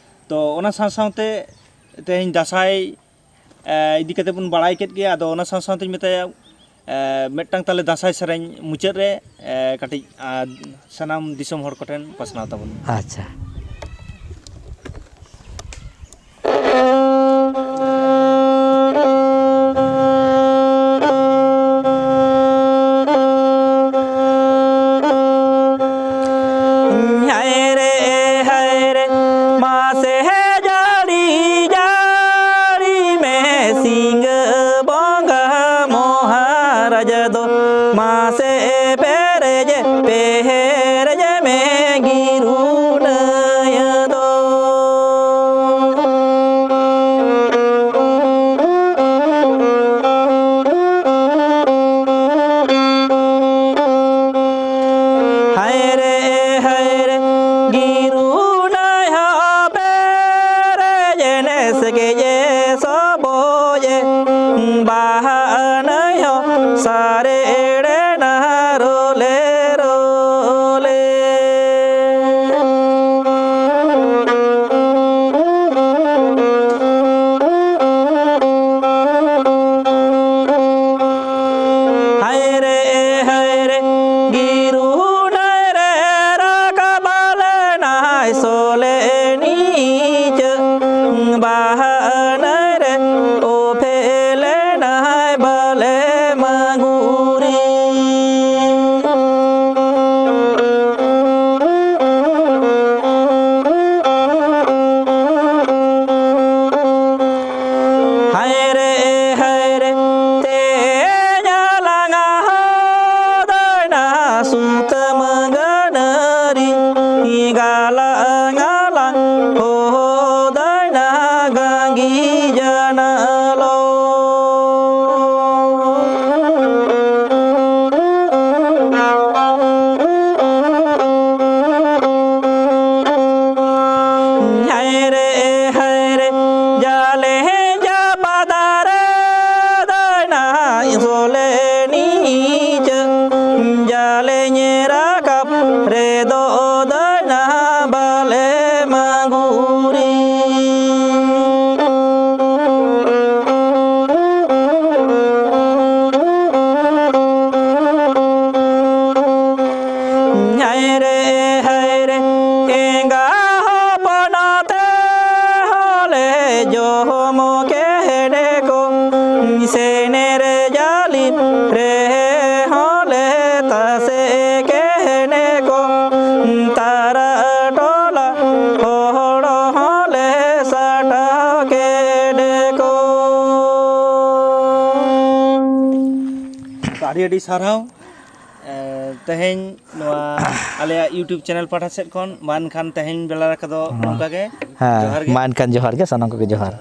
ᱛᱚ ᱚᱱᱟ ᱥᱟᱶ ᱥᱟᱶᱛᱮ ᱛᱮᱦᱮᱧ ᱫᱟᱸᱥᱟᱭ ᱮ, ᱤᱫᱤ ᱠᱟᱛᱮ ᱵᱚᱱ ᱵᱟᱲᱟᱭ ᱠᱮᱫ ᱜᱮᱭᱟ᱾ ᱟᱫᱚ ᱚᱱᱟ ᱥᱟᱶ ᱥᱟᱶᱛᱮᱧ ᱢᱮᱛᱟᱭᱟ, ᱮ, ᱢᱤᱫᱴᱟᱝ ᱛᱟᱞᱮ ᱫᱟᱸᱥᱟᱭ ᱥᱮᱨᱮᱧ ᱢᱩᱪᱟᱹᱫ ᱨᱮ, ᱮ, ᱠᱟᱹᱴᱤᱡ, ᱟ, ᱥᱟᱱᱟᱢ ᱫᱤᱥᱚᱢ ᱦᱚᱲ ᱠᱚᱴᱷᱮᱱ ᱯᱟᱥᱱᱟᱣ ᱛᱟᱵᱚᱱ ᱢᱮ᱾ ᱟᱪᱪᱷᱟ᱾ ᱦᱟᱭ ᱨᱮ, ᱦᱟᱭ ᱨᱮ, ᱢᱟᱥᱮ ᱡᱟᱹᱲᱤ, ᱡᱟᱹᱲᱤ ᱢᱮ ᱥᱤᱸᱜᱟᱹ ᱵᱚᱸᱜᱟ ᱢᱚᱦᱟᱨᱟᱡᱽ ᱫᱚ, ᱢᱟᱥᱮ ᱯᱮᱨᱮᱡ, ᱯᱮᱨᱮᱡ ᱢᱮ ᱜᱤᱨᱩᱱᱟᱹ᱾ ᱦᱟᱭ ᱨᱮ, ᱦᱟᱭ ᱨᱮ, ᱮᱸᱜᱟ ᱦᱚᱯᱚᱱ ᱛᱮ ᱦᱚᱞᱮ ᱡᱚᱢ ᱠᱮᱫᱮ ᱠᱚ᱾ ᱥᱮᱱᱮᱨ ᱡᱟᱹᱞᱤ ᱨᱮ ᱦᱚᱞᱮ ᱛᱟᱥᱮ ᱠᱮᱫᱮ ᱠᱚ᱾ ᱛᱟᱨᱟ ᱴᱚᱞᱟ ᱦᱚᱲ ᱦᱚᱞᱮ ᱥᱟᱴᱟᱣ ᱠᱮᱫᱮ ᱠᱚ᱾ ᱟᱹᱰᱤ ᱟᱹᱰᱤ ᱥᱟᱨᱦᱟᱣ᱾ ᱮ, ᱛᱮᱦᱮᱧ ᱱᱚᱣᱟ ᱟᱞᱮᱭᱟᱜ YouTube channel ᱯᱟᱦᱴᱟ ᱥᱮᱫ ᱠᱷᱚᱱ ᱢᱟ ᱮᱱᱠᱷᱟᱱ ᱛᱮᱦᱮᱧ ᱵᱮᱲᱟ ᱨᱮᱫᱚ ᱱᱚᱝᱠᱟ ᱜᱮ᱾ ᱦᱮᱸ, ᱡᱚᱦᱟᱨ ᱜᱮ᱾ ᱢᱟ ᱮᱱᱠᱷᱟᱱ ᱡᱚᱦᱟᱨ ᱜᱮ, ᱥᱟᱱᱟᱢ ᱠᱚᱜᱮ ᱡᱚᱦᱟᱨ᱾